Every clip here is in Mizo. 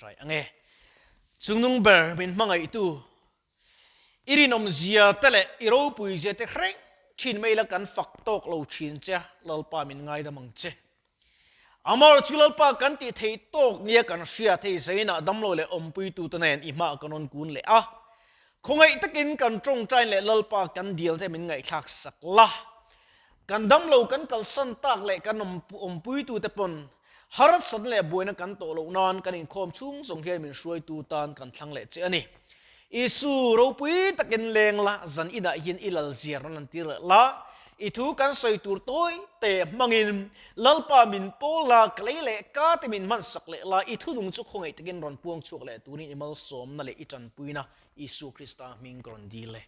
ṭawngṭai ang e. Chungnung ber min hmangaihtu, i rinawmzia te leh i ropuizia te hreng ṭhin mai la kan fak tawk lo ṭhin che a, Lalpa min ngaidam ang che. Amar chu Lalpa kan tih theih tawk nia kan hriat hei zainah damlo leh awmpuitute nen i hmaah kan rawn kun leh a. Khawngaih takin kan tawngtain leh Lalpa kan dil te min ngaihthlak sak la. Kan damlo kan kalsan tak leh kan awmpuitute pawn harsatna leh buaina kan tawh loh nan kan inkhawm chhung zawng hian min hruaitu tan kan thlang leh che a ni. Isu, ropui takin leng la, zan inah hian i lal ziar rawn lantir leh la, i thu kan sawi tur tawi te hmangin Lalpa min pawl la, ka lei leh ka te min hmansak leh la, i thunung chu khawngaih takin rawn puang chhuak leh turin i malsawmna leh i tanpuina Isu Krista hming ka rawn dil e.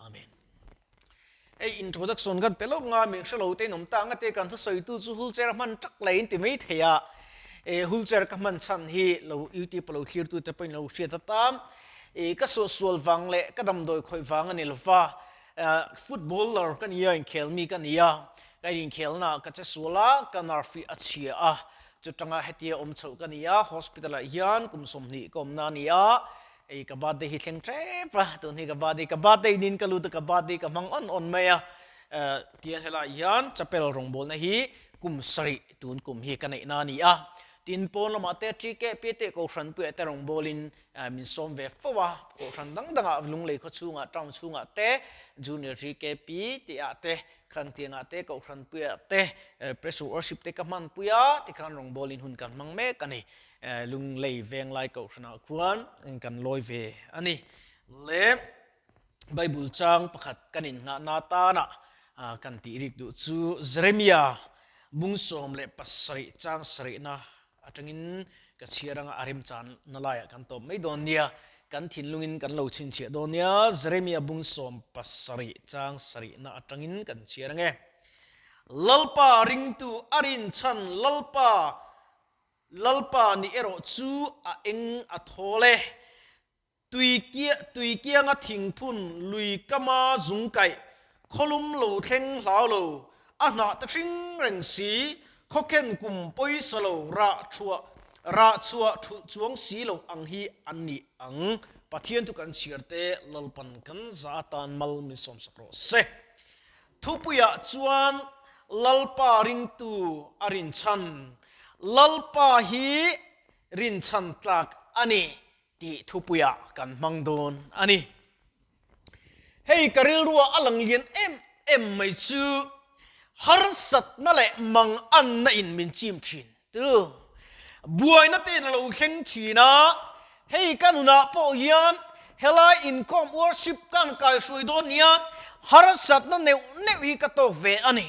Amen. Hei introduction kan pe lawk nga, min hrelo te in awm ta anga te kan thusawitu chu wheelchair a hman tak leh in ti mai thei a, e wheelchair ka hman chhan hi lo youtube a lo thlirtu te pawhin lo hriat atan e ka suahsual vang leh ka damdawi khawih vang a ni lova, footballer ka nia inkhel mi ka nia, ka inkhelna ah ka che sual a, ka nerve hi a chhia a, chutanga hetia awm chhoh ka ni a, hospital ah hian kum 20 ka awmna a ni a, Ei ka birthday hi thleng tep a, tun hi ka birthday, ka birthday nin ka lut a ka birthday ka hmang awn awn mai a, tiang helai hian chapel rawngbawlna hi kum sarih tun kum hi ka neih na a ni a, tin pawn lamah te TKP te Kohhran puiah te rawngbawlin min sawm ve fo a, Kohhran dang dangah Lunglei khaw chhungah town chhungah te Junior TKP tih ah te Khantiangah te Kohhran puiah te Pressure Worship te ka hman pui a, tikhan rawngbawlin hun kan hmang mek a ni. Lunglei Venglai Kohhranah khuan kan lawi ve a ni. Le Bible chang pakhat kan innghahna atana kan tih rik duh chu Jeremia bung 17 chang sarihna atangin ka chhiar anga a remchanna laiah kan tawp mai dawn nia. Kan thinlungin kan lo chhinchhiah dawn nia. Jeremia bung 17 chang sarihna atangin kan chhiar ange. Lalpa ringtu a rinchhan Lalpa Lalpa ni erawh chu a eng a thawl e. Tui tui kianga thingphun lui kama zung kaih, khawlum lo thleng hlau lo, a hnah te hring reng si, khawkhen kum pawisa lo rah chhuah rah chhuah thulh chuang si lo ang hi an ni ang. Pathian thu kan chhiar te Lalpan kan za atan mal min sawmsak rawh se. Thupuiah chuan Lalpa ringtu a rinchhan. Lalpa hi rinchhan tlak a ni tih thupuiah kan hmang dawn a ni. Hei ka rilruah a lang lian em em mai chu harsatna leh manganna in min chim thin Tiru, buaina te in a lo thleng thin a, hei ka nunah pawh hian helai inkhawm worship kan kaihruai dawn hian harsatna neuh neuh hi ka tawk ve a ni.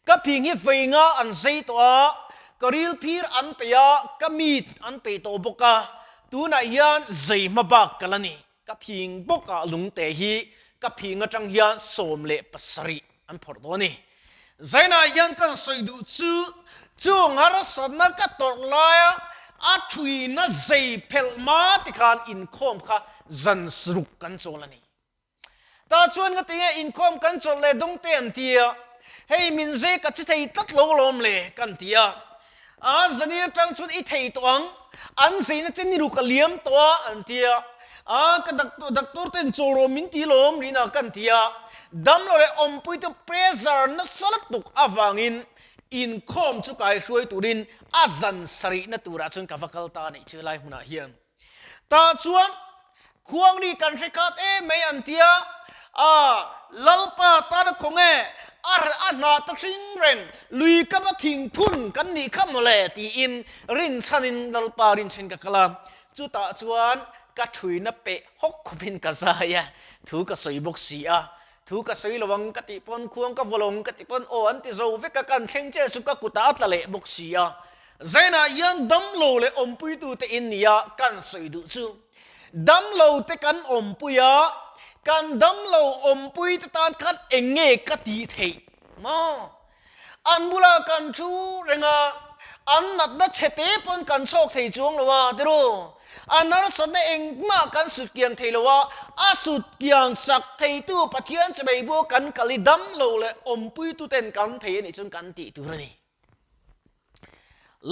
Ka phing hi vei nga an zei tawh a, ka ril phir an peih a, ka mit an peih tawh bawk a, tunah hian zei hma bak ka la ni. Ka phing bawkah lungte hi ka phing atang hian 17 an phawrh dawn a ni. Zainah hian kan sawi duh chu chung harsatna ka tawrh laia a thuina zei phelh hma ti khan inkhawm kha zan ruk kan chawl a ni. Tah chuan ka ti nge inkhawm kan chawlh leh dawngte an ti a, hei min zei ka chi thei tlat lo alawm le kan ti a. A zani atang chuan i thei tawh ang, an zeina che ni ruk a liam tawh a an ti a, a ka doctor ten chaw rawh min ti lawm rina kan ti a, damlo leh awmpui te pressure nasa lutuk avangin inkhawm chu kai hruai turin a zan sarihna turah chuan ka va kal ta a nih chu helai hmunah hian. Tah chuan khuangri kan hre khat em mai an ti a, a Lalpa tana khawnge a a hnah ta hring reng lui kama thingphun kan nih kha mawle tiin rinchhanin Lalpa rinchhen ka kal a, chutah chuan ka thuina peh hawk khawpin ka zai a, thu ka sawi bawk si a, thu ka sawi lo ang ka tih pawn khuang ka vaw lo ang ka tih pawn aw an ti zo vek a, kan thleng chiah chu ka kutah a tla leh bawk si a. Zainah hian damlo leh awmpuitute in nia kan sawi duh chu. Damlo te kan awmpui a, kan damlo awmpuite tan khan eng nge ka tih theih maw? An bulah kan thu reng a, an natna chhe te pawn kan chhawk thei chuang lo a, tiru? An harsatna engmah kan sut kiang thei lo a, a sut kiang sak theitu Pathian chawei bua kan kal i damlo leh awmpuituten kan thei a nih chuan kan tih tur a ni.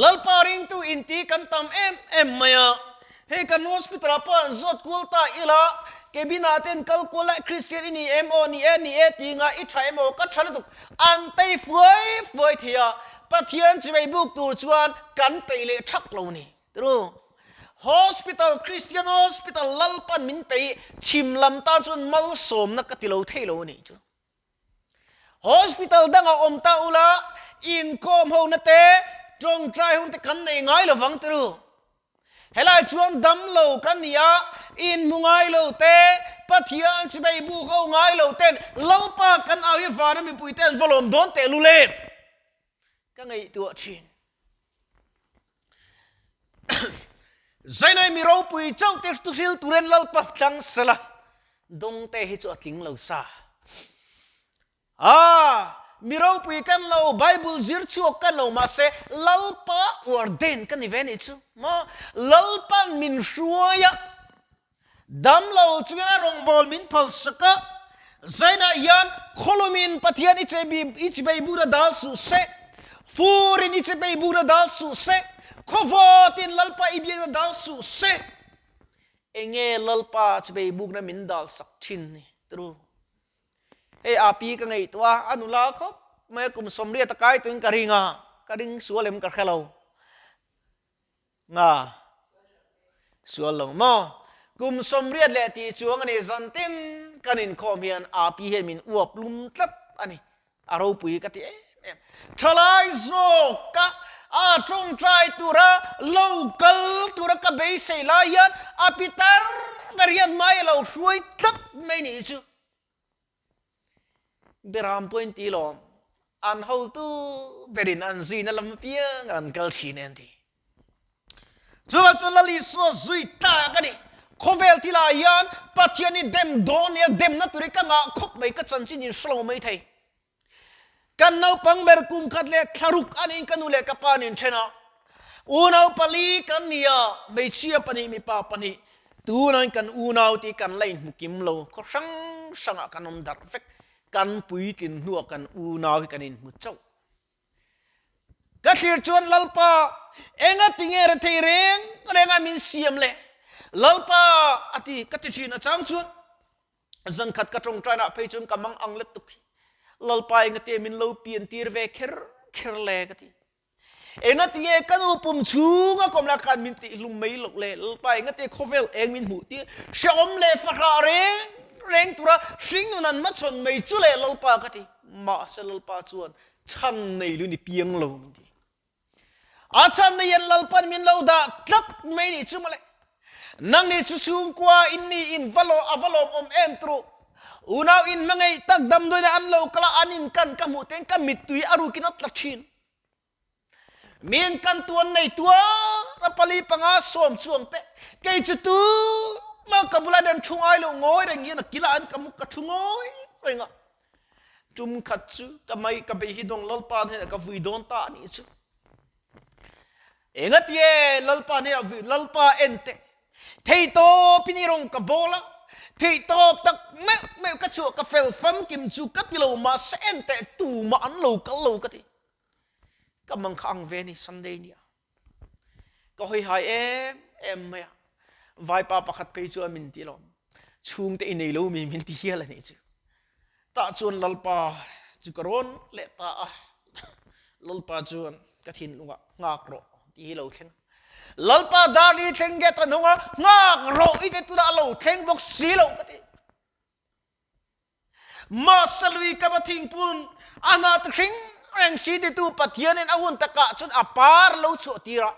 Lalpa ringtu inti kan tam em em mai a. Hei kan hospital ah pawh an zawt kual ta ila, cabin ah ten kal kual lai Christian i ni em aw, ni e, ni e ti nga i tha em aw, ka tha lutuk an tei fuai fuai thei a, Pathian chimei buk tur chuan kan peih leh thak lo ni. Tru. Hospital, Christian hospital Lalpan min peih chhim lam tan chuan malsawmna ka ti lo thei lo a nih chu. Hospital dangah awm ta ula, inkawm hona te, tawngtai hun te kan nei ngai lo vang tru. Helai chuan damlo kan ni a, inhmu ngai lo te, Pathian chibei buk ho ngai lo ten Lalpa kan au hi vana mipui te an va lawm dawn teh lul em? Ka ngaihtuah thin. Zainai mi ropui chauh te tu hril turin Lalpa tlang sela, dawngte hi chu a tling lo sa. A, mi ropui kan lo, Bible zir chhuak kan lo, mahse Lalpa uar den ka ni ve nih chu maw? Lalpa'n min hruai a, Damlo chungin a rawngbâwl min phalsak a, Zainah hian khawlumin Pathian i i chibei bûna dâl suh se, fûrin i chibei bûna dâl suh se, khawvâwtin Lalpa i biakna dâl suh se. Enge Lalpa chibei bûkna min dâlsak ṭhin ni? Tru. Hei a pi ka ngaihtuah a, a nula khawp mai a, kum 80 a kai tuin ka ring a, ka ring sual em ka hre lo. Nga sual lo maw? Kum 80 leh tih chuang a ni, zantin kan inkhawm hian aa pi hian min uap lum tlat a ni, a ropui ka ti em em. Thalai zawk ka a tawngtai tura lo kal tura ka beisei lai hian a pi tar ber hian hmai a lo hruai tlat mai nih chu. Beram pawhin ti lawm, an hotu berin an zuina lam apiang an kal thin e an ti. Chuvang chuan Lal Isua zui tlak a ni. Khawvel thilah hian Pathian hi dem dawn nia demna tur hi ka ngah khawp mai, ka chanchin in hre lo mai thei. Kan naupang ber kum khat leh thlaruk a niin ka nu leh ka pa an inthen a. Unau pali kan ni a, hmeichhia pahnih mipa pahnih. Tunain kan unau tih kan la inhmu kim lo, khaw hrang hrangah kan awm darh vek. Kan puitlin hnuah kan unau hi kan inhmu chauh. Ka thlir chuan Lalpa, engati nge rethei reng renga min siam le? Lalpa a ti, ka ti thin a chang chuan. Zankhat ka tawngtainah phei chuan ka mang ang let tuk hi. Lalpa engati min lo pian tir ve kher kher le ka ti. Engati nge ka nu pum chhunga kawm la khan min tih hlum mai loh le? Lalpa engati khawvel eng min hmuh tir hrehawm leh fahrah reng reng tura hringnun an hmachhawn mai chu le Lalpa ka ti. Mahse Lalpa chuan chhan nei lu ni piang lo min ti. A chhan na hian Lalpan min lo dah tlat mai nih chu mawle. Nang nih chu chhungkua in ni in va lawm a va lawmawm em turu. Unau in hmangaih tak damdawiin an lo kal a an in kan ka hmuh tein ka mittui a rukin a tla thin. Min kan tuan nei tuar a pali panga sawm chuang te kei chu tu mah ka bulah hian an thu ngai lo ngawi reng hian a kilah an ka mu ka thu ngawi reng a. Tum khat chu ka mai ka bei hi dawng Lalpa hnenah ka vui dawn ta a nih chu. Engatie Lalpa hnenah vui Lalpa en teh. Theihtawpin i rawng ka bawl a, theihtawp tak meuh meuh ka chhuah ka fel famkim chu ka ti lo mahse en teh tumah an lo kal lo ka ti. Ka mang kha ang ve ni Sunday nia. Ka hawi hai em em mai a, vaipa pakhat phei chuan min ti lawm, chhungte i nei lo mi min ti hial a nih chu. Tah chuan Lalpa chu ka rawn leh ta a, Lalpa chuan ka thinlungah nghak rawh tih hi lo thleng a. Lalpa dar i thleng nge ta hnung a, nghak rawh i te tunah a lo thleng bawk si lo ka ti. Mahse lui ka va thingpun a hna ta hring reng si titu Pathianin a hun takah chuan a par lo chhuah tir a.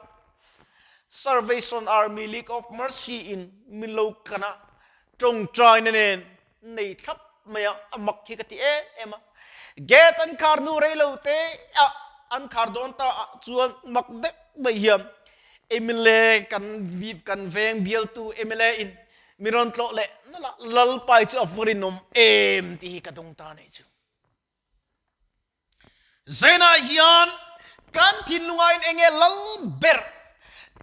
Salvation Army League of Mercy in min lo kan a, tawngtaina nen nei thlap mai a, a mak hi ka ti em em a. Gate an khar hnu rei lo te ah an khar dawn ta ah chuan mak deuh mai hian mla kan kan veng bialtu mla in Mi rawn tlawh leh nawlh a, Lalpai chu a va rinawm em tih hi ka dawng ta nei chu. Zainah hian kan thinlungain enge lal ber,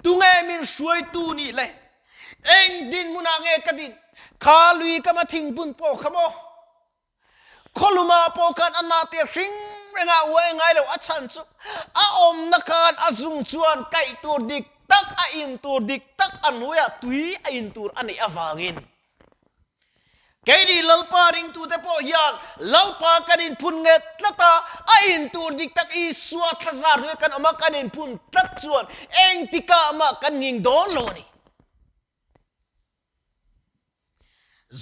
tunge min hruaitu nih le, eng dinhmunah nge ka din, kha lui ka ma thingpun pawh kha maw? Khawlumah pawh khan a nahte hring rengah uai ngai lo, a chhan chu a awmna khan a zung chuan kaih tur dik. tak a in tur dik tak a hnuaiah tui a in tur a neih avangin Keini Lalpa ringtute pawh hian Lalpa kan inphun nget tlat a, a in tur dik tak Isua thlazar hnuaia kan awm a, kan inphun tlat chuan engtikah mah kan nghing dawn lo a ni.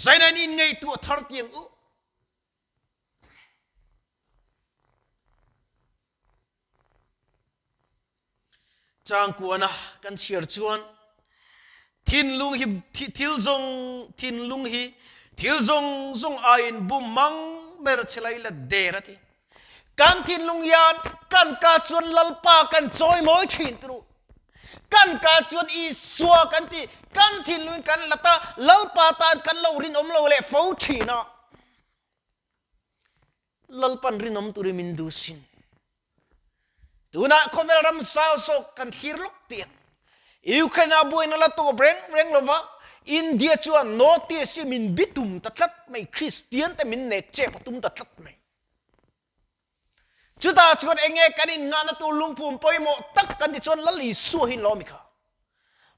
Zaina in inngaihtuah thar tiang u. Changkuana kan chhiar chuan thinlung hi thil zawng thinlung hi thil zawng zawng aiin bum mang ber che lai la der a ti. Kan thinlung hian kan ka chuan Lalpa kan chawi mawi thin turu. Kan ka chuan Isua kan ti kan thinlungin kan lat a Lalpa tan kan lo rinawm lo leh fo thin a. Lalpan rinawm turin min duh sin. Tunah khawvel ram zau zawk kan thlir lawk tih ang. Ukraine ah buaina la tawp reng reng lova India chuan North East hi min bitum ta tlat mai, Kristian te min nek chep a tum ta tlat mai. Chutah chuan enge kan innghahna tur lungphum pawimawh tak kan ti chuan Lal Isua hi lawm i kha.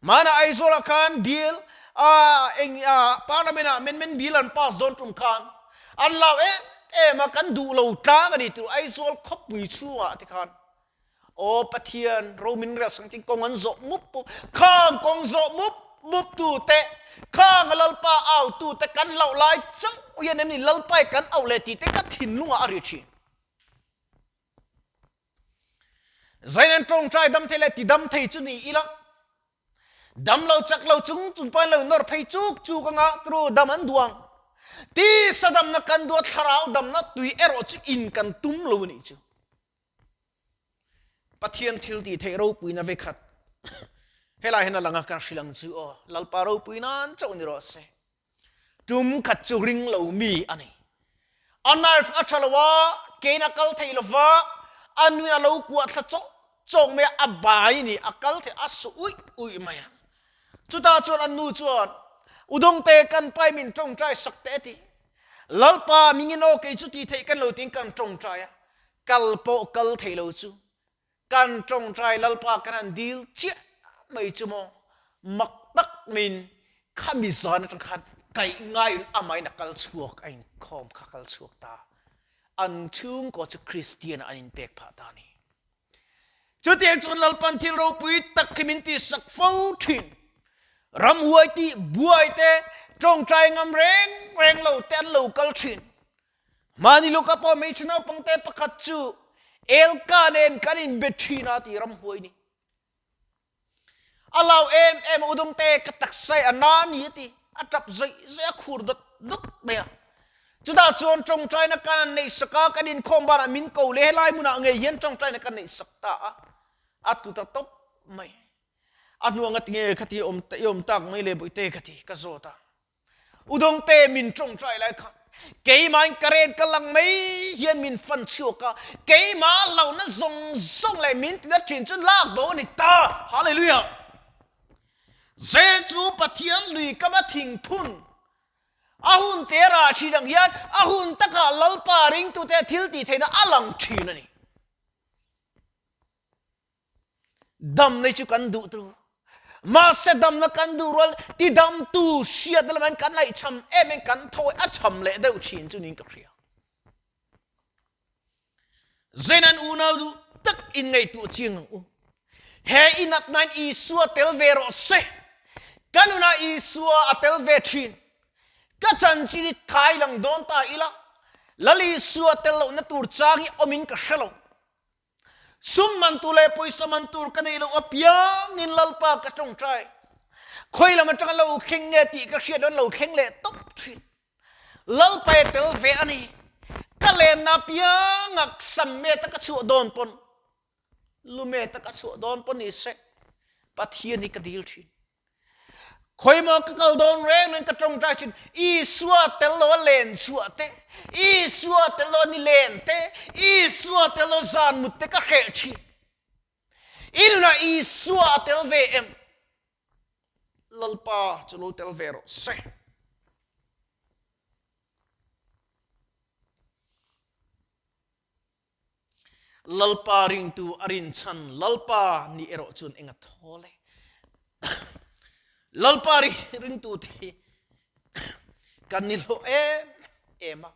Hmanah Aizawlah khan bill eng Parliament ah amendment bill an pass dawn tum khan an lau em em a, kan duh lo tlang a ni tur Aizawl khawpui chhungah te khan aw Pathian ro min rel sang tin kawng an zawh mup mup, khang kawng zawh mup mup tu te, khang a Lalpa au tu te kan hlauh lai chauh hian em ni Lalpa i kan auh leh tih te ka thinlungah a ri thin. Zain an tawngtai dam thei leh ti dam thei chu ni ila, dam lo chak lo chung chung pawhin lo nawr phei chuk chuk anga tru dam an duh ang. Tisa damna kan duh a, thlarau damna tui erawh chu in kan tum lo a nih chu. Pathian thil tih theih ropuina vekhat helai hian a lang a, kan hrilh ang chu aw, Lalpa ropui nan chauh ni rawh se. Tum khat chu ring lo mi a ni. A nerve a tha lo a, kein a kal thei lo va, a nuin a lo kuah thla chawk chawk mai a, a bai ni, a kal thei, a su uih uih mai a. Chutah chuan an nu chuan, Udawngte, kan pai min tawngtai sak teh a ti. Lalpa, mingin aw kei chu tih theih kan lo tiin kan tawngtai a, kal pawh kal thei lo chu Kan tawngtai Lalpa kan han dil chiah mai chu maw, mak tak maiin khami zan atang khan kaih ngaiin amahin a kal chhuak a inkhawm kha kal chhuak ta. An chhungkaw chu Kristian ah an inpek phah ta a ni. Chutiang chuan Lalpan thil ropui tak hi min tihsak fo thin. Ramhuai tih buai te, tawngtai ngam reng reng lo te an lo kal thin. Mahni luka pawh hmeichhe naupangte pakhat chu Elka nen kan inbe thin a ti ramhuai ni. A lau em em a udawngte ka taksa a na ni a ti, a tap zawih zawih a khur dawt dawt mai a. Chutah chuan tawngtaina kan neih sak a, kan inkhawm banah min ko leh helai hmunah ngei hian tawngtaina kan neih sak ta a, a tlu ta tawp mai. A hnuang a ti nge kha ti i awm tak mai le bawihte ka ti ka zawt a. Udawngte min tawngtai lai khan keimahin ka ren ka lang mai hian min fan chhuak a, keimah hlauhna zawng zawng leh min tina thin chu lak bo a ni ta. Hallelujah! Zel chu Pathian lui kama thingphun a hun te rah thin ang hian a hun takah Lalpa ringtute thil tih theihna a lang thin a ni. Damna chu kan duh tur. Mahse damna kan duh rual tidamtu hriatna lamah hian kan ngaihcham em em kan thawi a cham leh deuh thin chu niin ka hria. Zenan unau duh tak in ngaihtuah chiang ang u. He inatna in Isua tel ve rawh se. Ka nunah Isua a tel ve thin. Ka chanchin hi thai lang dawn ta ila, Lal Isua tel lohna tur chang hi awmin ka hre lo. Sum man tur leh pawisa man tur ka neih loh apiangin Lalpa ka tawngtai. Khawi lam atanga lo thleng nge tih ka hriat loh an lo thleng leh tawp thin. Lalpa e tel ve a ni. Ka lenna apianga sam meta ka chhuah dawn pawn, lu meta ka chhuah dawn pawn ni se, Pathian hi ka dil thin. Khawimaw ka kal dawn reng reng ka tawngtai thin, Isua tel lo a len chhuah te, Isua tel lo a ni len te, Isua tel lo zan mut te ka hreh thin. I nunah Isua a tel ve em? Lalpa chu lo tel ve rawh se. Lalpa ringtu a rinchhan Lalpa nih erawh chuan eng a thawl e. Lalpa ringtu te hi kan ni hlawh em em a,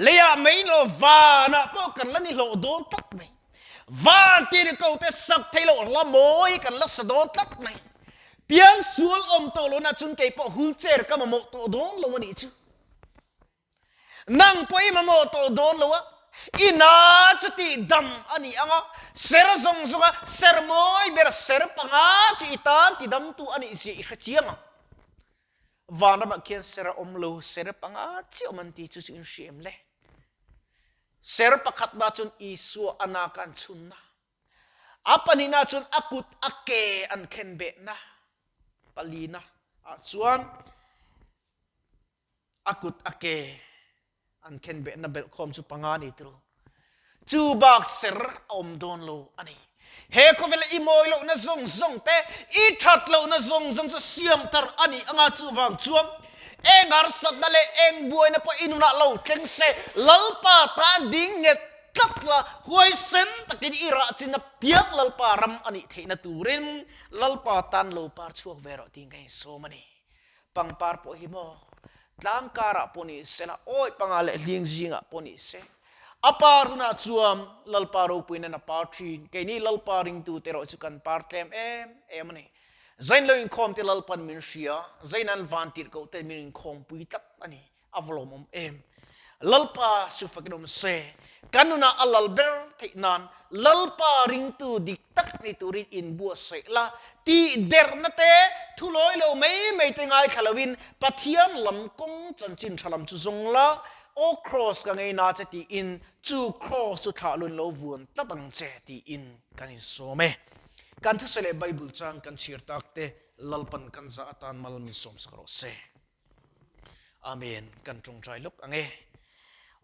leiah mai lo vanah pawh kan la ni hlawh dawn tlat mai. Van tirhkoh te sak thei loh hla mawi kan la sa dawn tlat mai. Piang sual awm tawh lohna chun kei pawh wheelchair ka mamawh tawh dawn lo a nih chu. Nang pawh i mamawh tawh dawn lo a, i na chu tih dam a ni ang a, ser zawng zawng a, ser mawi ber ser panga chu i tan ti damtu a nih zia i hre chiang ang. Vanramah khian ser a awm lo, ser panga chiah awm an ti chu chu in hria em le? Ser pakhatna chuan Isua a nak an chhunna, a pahnihna chuan a kut a ke an khenbehna, palina ah chuan A kut a ke an khenbehna belhkhawm chu panga ni tiro. Chu bak ser a awm dawn lo a ni. He khawvela i mawi lohna zawng zawng te, i that lohna zawng zawng chu siam thar a nih anga chuvang chuan eng harsatna leh eng buaina pawh i nunah lo thleng se, Lalpa tan ding nghet tlat la, huaisen takin i rah chin apiang Lalpa ram a nih theihna turin Lalpa tan lo par chhuak ve rawh tih ka insawm a ni. Pangpar pawh hi maw tlang karah pawh ni se la, awi panga leh hling zingah pawh ni se, a par hunah chuan Lalpa ropui nan a par thin. Keini Lalpa ringtute erawh chu kan par tlem em em a ni. Zain lo inkhawmte Lalpan min hria, zain an van tirhkoh ten min inkhawmpui tlat a ni. A va lawmawm em! Lalpa su fakin awm se, kan nunah a lal ber theih nan Lalpa ringtu dik tak ni turin inbuatsaih la, tih derna te, thu lawi lo mai mai te ngaithla loin Pathian lam kawng chanchin tha lam chu zawng la, Aw Kraws ka ngei na che tiin chu Kraws chu thlah lun lo vuan tlat ang che tiin kan insawm e. Kan thusawi leh Bible chang kan chhir tak te Lalpan kan zah atan mal min sawmsak rawh se. Amen. Kan tawngtai lawk ang e.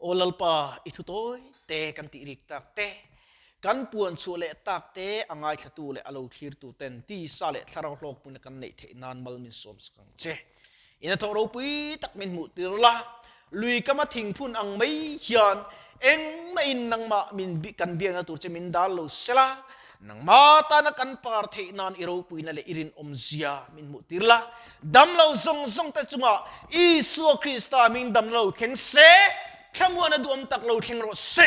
Aw Lalpa, i thu tawi te kan tih rik tak te, kan puan chhuah leh tak te a ngaithlatu leh a lo thlirtu ten tisa leh thlarau hlawkpuna kan neih theih nan mal min sawm sak ang che. I hnathawh ropui tak min hmuh tir la, lui kama thingphun ang mai hian engmah in nangmah min kan biakna tur che min dal lo sela, Nangmah tana kan par theih nan i ropuina leh i rinawmzia min hmuh tir la, damlo zawng zawng te chungah Isua Krista hming damna lo thleng se, thlamuana duhawm tak lo thleng rawh se.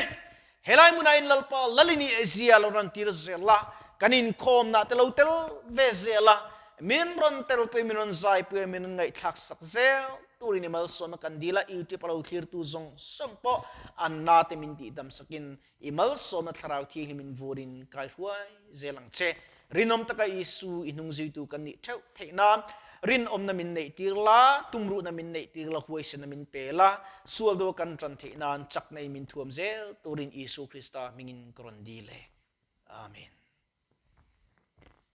Helai hmunah in Lalpa Lalini Ezia lo rawn tir zel la, kan inkhawmna te lo tel ve zel a, min rawn telpui, min rawn zaipui a, min rawn ngaihthlak sak zel turin i malsawmna kan dil a, YouTube a lo thlirtu zawng zawng pawh an na te min tihdam sakin I malsawmna Thlarau Thianghlim in vurin kai hruai zel ang che. Rinawm taka Isu i hnungzuitu kan nih theuh theih nan rinawmna min neih tir la, tumruhna min neih tir la, huaisenna min pe la, sual do kan tan theih nan chakna in min thuam zel turin Isu Krista hmingin ka rawn dil e. Amen.